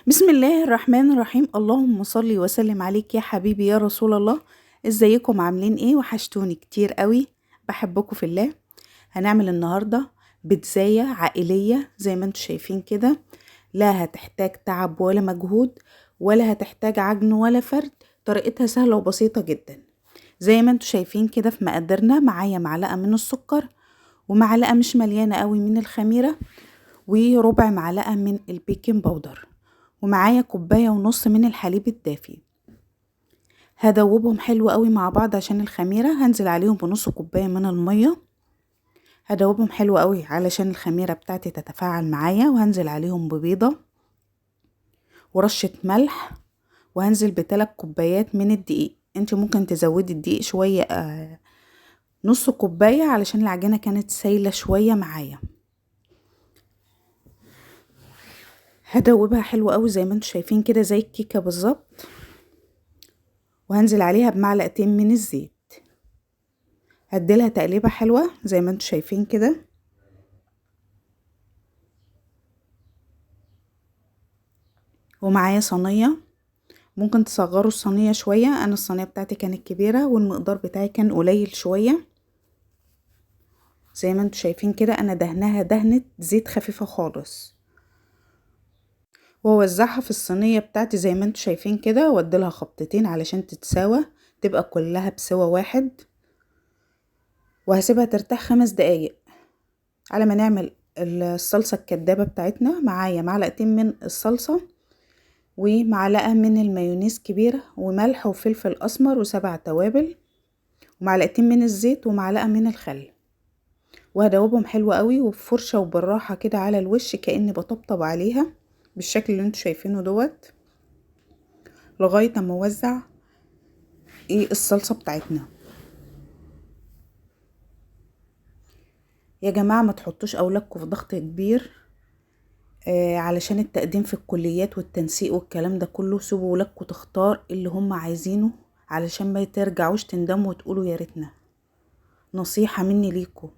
بسم الله الرحمن الرحيم. اللهم صل وسلم عليك يا حبيبي يا رسول الله. ازيكم عاملين ايه؟ وحشتوني كتير قوي، بحبكم في الله. هنعمل النهارده بيتزاية عائلية زي ما انتم شايفين كده، لا هتحتاج تعب ولا مجهود ولا هتحتاج عجن ولا فرد، طريقتها سهلة وبسيطة جدا. زي ما انتم شايفين كده في مقاديرنا، معايا معلقة من السكر ومعلقة مش مليانة قوي من الخميرة وربع معلقة من ال baking powder، ومعايا كوباية ونص من الحليب الدافي. هدوبهم حلو قوي مع بعض عشان الخميرة، هنزل عليهم بنص كوباية من المية. هدوبهم حلو قوي علشان الخميرة بتاعتي تتفاعل معايا، وهنزل عليهم ببيضة ورشة ملح، وهنزل بثلاث كوبايات من الدقيق. انت ممكن تزودي الدقيق شوية، نص كوباية علشان العجينة كانت سايلة شوية معايا. هدوبها حلو قوي زي ما انتم شايفين كده، زي الكيكة بالظبط. وهنزل عليها بمعلقتين من الزيت، هديلها تقليبة حلوة زي ما انتم شايفين كده. ومعايا صينية، ممكن تصغروا الصينية شوية، انا الصينية بتاعتي كانت كبيرة والمقدار بتاعي كان قليل شوية. زي ما انتم شايفين كده انا دهنها دهنة زيت خفيفة خالص، واوزعها في الصينية بتاعتي زي ما انتم شايفين كده، واديلها خبطتين علشان تتساوى، تبقى كلها بسوى واحد. وهسيبها ترتاح 5 دقايق على ما نعمل الصلصة الكدابة بتاعتنا. معايا معلقتين من الصلصة ومعلقة من المايونيز كبيرة وملح وفلفل أسمر و7 توابل ومعلقتين من الزيت ومعلقة من الخل، وهدوبهم حلو قوي وبفرشة وبالراحة كده على الوش كأني بطبطب عليها بالشكل اللي انتوا شايفينه دوت، لغاية اما اوزع الصلصة بتاعتنا. يا جماعة ما تحطوش اولادكم في ضغط كبير، علشان التقديم في الكليات والتنسيق والكلام ده كله. سيبوا ولادكم تختار اللي هم عايزينه علشان ما ترجعوش تندموا وتقولوا يا ريتنا. نصيحة مني ليكم.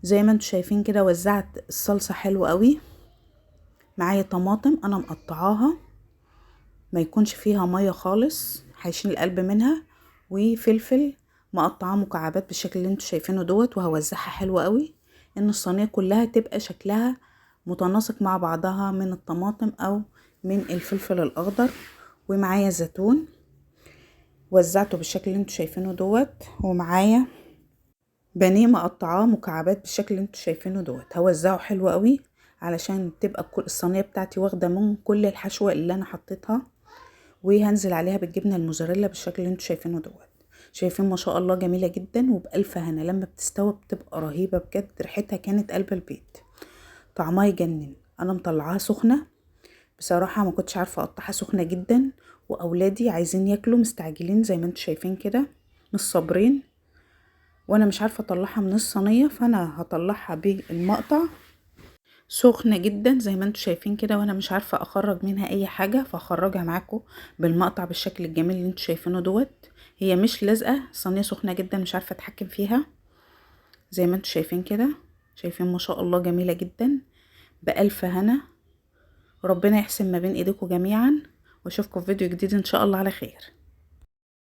زي ما انتوا شايفين كده وزعت الصلصة حلو قوي. معايا طماطم انا مقطعاها ما يكونش فيها مية خالص، هيشيل القلب منها، وفلفل مقطعاه مكعبات بالشكل اللي انتوا شايفينه دوت، وهوزعها حلو قوي ان الصينية كلها تبقى شكلها متناسق مع بعضها من الطماطم او من الفلفل الاخضر. ومعايا زيتون وزعته بالشكل اللي انتوا شايفينه دوت، ومعايا بانيه مقطعاه مكعبات بالشكل اللي انتوا شايفينه دوت، هوزعه حلو قوي علشان تبقى كل الصينية بتاعتي واخده من كل الحشوه اللي انا حطيتها. وهنزل عليها بالجبنه الموزاريلا بالشكل اللي انتوا شايفينه دوت. شايفين ما شاء الله جميلة جدا وبألف هنا، لما بتستوي بتبقى رهيبة بجد، ريحتها كانت قلب البيت، طعمها يجنن. انا مطلعاها سخنة بصراحة، ما كنتش عارفه اقطعها، سخنة جدا، واولادي عايزين ياكلوا مستعجلين زي ما انتوا شايفين كده، مش صابرين، وانا مش عارفه اطلعها من الصينية، فانا هطلعها بالمقطع سخنة جدا زي ما انتوا شايفين كده، وانا مش عارفه اخرج منها اي حاجة، فاخرجها معاكم بالمقطع بالشكل الجميل اللي انتوا شايفينه دوت. هي مش لازقه، الصينية سخنة جدا مش عارفه اتحكم فيها زي ما انتوا شايفين كده. شايفين ما شاء الله جميلة جدا، بألف هنا. ربنا يحسن ما بين ايديكم جميعا، واشوفكم في فيديو جديد ان شاء الله على خير.